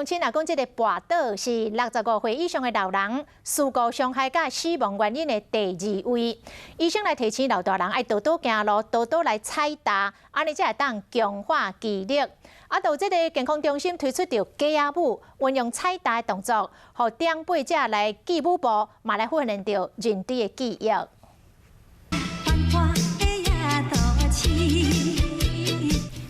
親若講這个跋倒是65歲以上的老人事故傷害佮死亡原因的第二位。醫生來提醒老大人愛多多行路，多多來踩踏，按呢才會當強化肌力。啊，到這个健康中心推出著雞仔舞，運用踩踏的動作，予長輩者來記舞步，嘛來訓練著認知的記憶。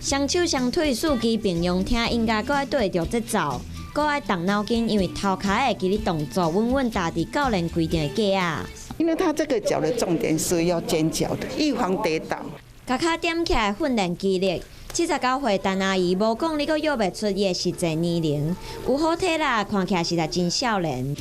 雙手雙腿四肢並用，聽音樂，閣愛對著節奏，閣愛動腦筋，因為頭殼會記得動作，穩穩踏佇教練規定的格仔。因為他這個腳的重點是要踮腳的，預防跌倒。共跤踮起來訓練肌力。79歲陳阿姨無講，你閣約袂出伊的實際年齡，有好體力，看起來實在真少年。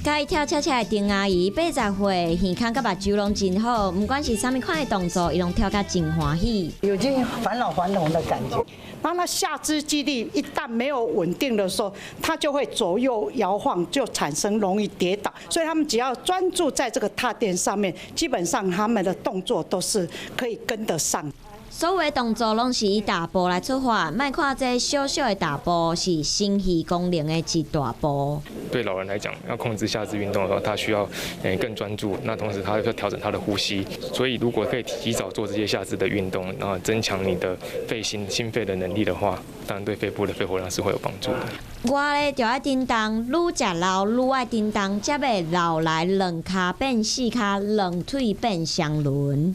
佮伊跳恰恰的丁阿姨，80歲，耳孔佮目睭攏真好，毋管是啥物款的動作，伊攏跳甲真歡喜。有點返老還童的感覺。當他下肢肌力一旦沒有穩定的時候，他就會左右搖晃，就產生容易跌倒。所以他們只要專注在這個踏墊上面，基本上他們的動作都是可以跟得上。所有動作攏是以踏步來出發，莫看這小小的踏步是心肺功能的一大步。對老人來講，要控制下肢運動的話，他需要更專注。那同時，他要調整他的呼吸。所以，如果可以提早做這些下肢的運動，然後增強你的肺心心肺的能力的話，當然對肺部的肺活量是會有幫助的。我咧就愛振動，愈食老愈愛振動，才袂老來兩跤變四跤，兩腿變雙輪。